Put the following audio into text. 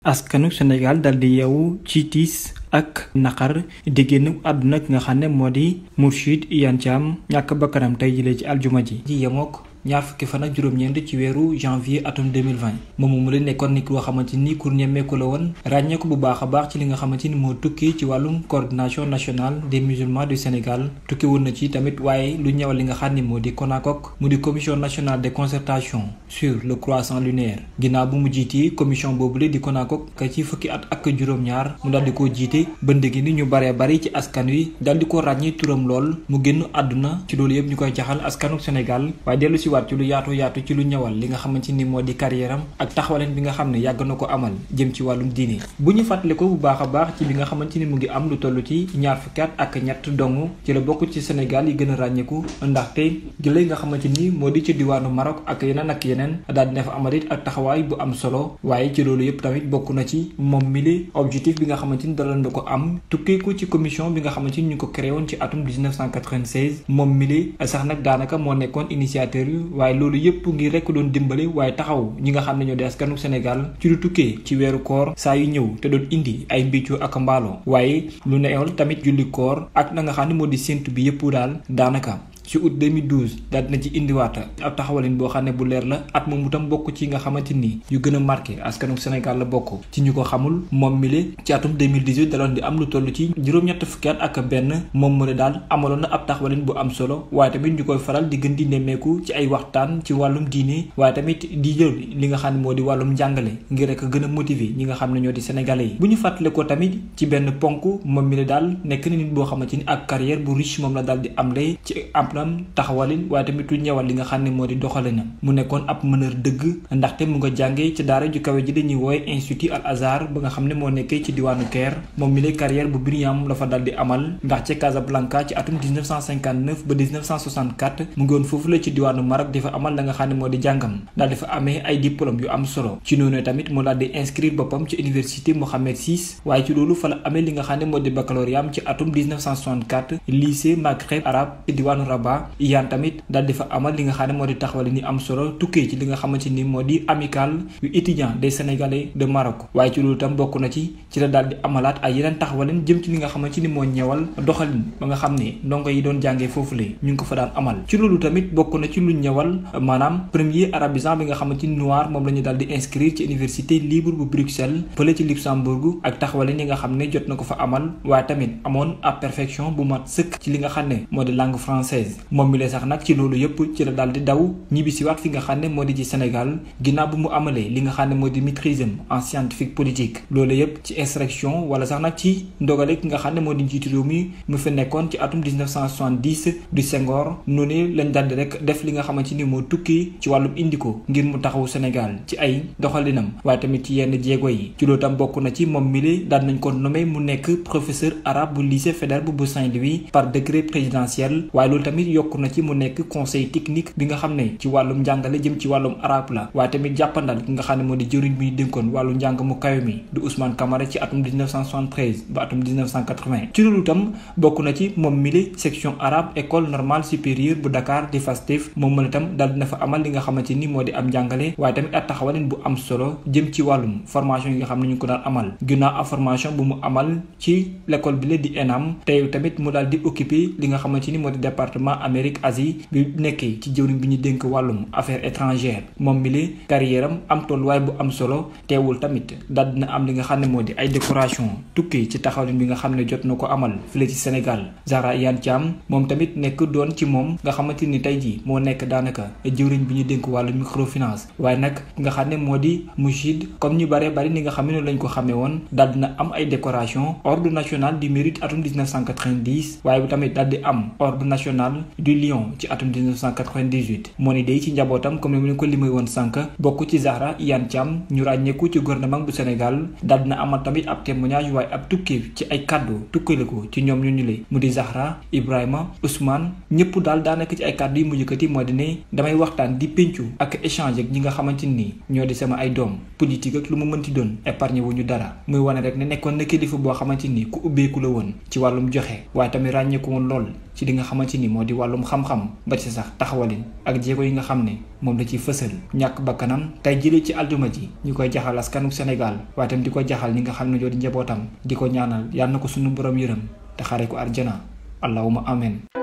askanu Sénégal dal di yeewu ci tiis ak naqar di génn àdduna ki nga xam ne moo di Mourchid Iyane Thiam ñàkk bakkanam tey jëlee ci aljuma ji yemook ñaar fukki fan ak juróom-ñeent ci weeru janvier atum 2020 moom mu la nekkoon nit loo xamante ni kur ñemmeeku la woon ràññeeku bu baax a baax ci li nga xamante ni moo tukki ci wàllum coordination nationale des musulmans du Sénégal tukki woon na ci tamit waaye lu ñëwal li nga xam ni moo di CONACOC mu di commission nationale de concertation sur le croissant lunaire ginnaaw bu mu jiiti commission boobule di CONACOC ka ci fukki at ak juróom-ñaar mu daal di ko jiite ba ndegi ni ñu baree bari ci askan wi daal di ko ràññee turam lool mu génn àdduna ci loolu yëpp ñu koy jaxal askanu Sénégal waaye dellu si waat ci lu yaatu ci lu ñëwal li nga xamante ni moo di carrière am ak taxawaleen bi nga xam ne yàgg na ko amal jëm ci wàllum diine bu ñu fàttale ko bu baax a baax ci bi nga xamante ni mu ngi am lu toll ci ñaar fukki at ak ñett dong ci la bokk ci Sénégal yi gën a ràññeeku ndaxte jëlee nga xamante ni moo di ci diwaanu Maroc ak yeneen daal dina fa amalit ak taxawaay bu am solo waaye ci loolu yëpp tamit bokk na ci moom mili objectif bi nga xamante ni daloon na ko am tukkeeku ci commission bi nga xamante ni ñu ko créé woon ci atum 1996 moom mili sax nag daanaka moo nekkoon initiateur yu waaye loolu yëpp ngir rekk doon dimbali waaye taxaw ñi nga xam ne ñoo di askanu Sénégal ci lu tukkee ci weeru koor saa yu ñëw te doon indi ay mbiccu ak mbaaloo waaye lu neewal tamit julli koor ak na nga xam ne moo di séntu bi yëpp daal daanaka ci août 2012 daal dina ci indiwaat ab taxawalin boo xam ne bu leer la at moom itam bokk ci nga xamante ni yu gën a marqué askanu Sénégal la bokk ci ñu ko xamul moom mi le ci atum 2018 daloon di am lu toll ci juróom-ñett fukki at ak benn moom mu ne daal amaloon na ab taxawalin bu am solo waaye tamit ñu koy faral di gën di nemmeeku ci ay waxtaan ci wàllum diine waaye tamit di jël li nga xam ne moo di wàllum njàngale ngir rek gën a motiver ñi nga xam ne ñoo di sénégalais yi bu ñu fàttale ko tamit ci benn ponk moom mi le daal nekk na nit boo xamante ni ak carrière bu riche moom la daal di am lay ci taxawalin waaye tamit lu ñëwal li nga xam ne moo di doxalinam mu nekkoon ab meneur dëgg ndaxte mu nga jàngee ci daara ju kawe ji dañuy wooye institut Al Azhar ba nga xam ne moo nekkee ci diwaanu Caire moom mi lay carrière bu brillant la fa dal di amal ndax ca Casablanca ci atum 1959 ba 1964 mu ngi woon foofu la ci diwaanu Maroc di fa amal la nga xam ne moo di jàngam daal di fa amee ay diplôme yu am solo ci noonu tamit mu daal di inscrire boppam ci université Mohammed VI waaye ci loolu fa la amee li nga xam ne moo di baccalauréat ci atum 1964 lycée Maghreb arabe ci diwaanu Rabat Iyane tamit daal di fa amal li nga xam ne moo di taxawal ni am solo tukkee ci li nga xamante ni moo di amicale yu étudiants des Sénégalais de Maroc waaye ci loolu tam bokk na ci la daal di amalaat ay yeneen taxawalin jëm ci li nga xamante ni moo ñëwal doxalin ba nga xam ne ndongo yi doon jàngee foofu la ñu ngi ko fa daan amal ci loolu tamit bokk na ci lu ñëwal maanaam premier arabisant bi nga xamante ni noir moom la ñu daal di inscrire ci université libre bu Bruxelles fële ci Luxembourg ak taxawalin yi nga xam ne jot na ko fa amal waaye tamit amoon ab perfection bu mat sëkk ci li nga xam ne moo di langue française moom mi la sax nag ci loolu yëpp ci la daal di daw ñibbisiwaat fi nga xam ne moo di ci Sénégal ginnaaw bu mu amalee li nga xam ne moo di maîtrise en scientifique politique loolu yëpp ci instruction wala sax nag ci ndogale ki nga xam ne moo di njiitu réew mi mu fi nekkoon ci atum 1970 du Senghor noonu lañ daal di rek def li nga xamante ni moo tukki ci wàllum indi ko ngir mu taxawu Sénégal ci ay doxalinam waaye tamit ci yenn jéego yi ci loolu tam bokk na ci moom mi la daal nañ ko nommé mu nekk professeur arabe bu lycée fédéral bu Saint-Louis par décret présidentiel waaye loolu tamit yokk na ci mu nekk conseil technique bi nga xam ne ci wàllum njàngale jëm ci wàllum arabe la waaye tamit jàppandal ki nga xam ne moo di jëriñ bi ñu dénkoon wàllu njàng mu kawe mi du Ousmane Camara ci atum 1973 ba atum 1980 ci loolu tam bokk na ci moom mili section arabe école normale supérieure bu Dakar di FASTEF moom mën itam daal dina fa amal li nga xamante ni moo di am njàngale waaye tamit ak taxawalin bu am solo jëm ci wàllum formation yi nga xam ne ñu ko daan amal ginnaaw formation bu mu amal ci l'école bi la di ENAM tey tamit mu daal di occupé li nga xamante ni moo di département Amérique Asie bi nekkee ci jëwriñ bi ñu dénk wàllum affaires étrangères moom mi li carrière am tolluwaay bu am solo teewul tamit daal dina am li nga xam ne moo di ay décoration tukkee ci taxawalin bi nga xam ne jot na ko amal fii ci Sénégal Zahra Iyane Thiam moom tamit nekk doon ci moom nga xamante ni tey jii moo nekk daanaka jëwriñ bi ñu dénk wàllu microfinance waaye nag nga xam ne moo di Mourchid comme ñu bare bari ni nga xam ne noonu lañ ko xamee woon daal dina am ay décoration ordre national du mérite atum 1990 waaye bu tamit daal di am ordre national du Lion ci atum 1998 moo ni day ci njabootam comme ni mu ko limay woon sànq bokk ci Zahra Iyane Thiam ñu ràññeeku ci gouvernement bu Sénégal daal dina amal tamit ab témoignage waaye ab tukki ci ay kàddu tukkale ko ci ñoom ñu le mu di Zahra Ibrahima Ousmane ñëpp daal daanaka ci ay kàddu yi mu yëkkati moo di ne damay waxtaan di pencu ak échange ak ñi nga xamante ni ñoo di sama ay doom politique ak lu mu mënti doon épargne wu ñu dara muy wane rek ne nekkoon na kilifa boo xamante ni ku ubbeeku la woon ci wàllum joxe waaye tamit ràññeeku woon lool ci li nga xamante ni moo di wàllum xam-xam ba ci sax taxawalin ak jéego yi nga xam ne moom la ci fësal. ñàkk bakkanam tey jëlee ci aljuma ji ñu koy jaxal askanu Sénégal waaye tam di ko jaxal ñi nga xam ne ñoo di njabootam di ko ñaanal yàlla na ko sunu borom yërëm te xare ko arjana allahuma amen.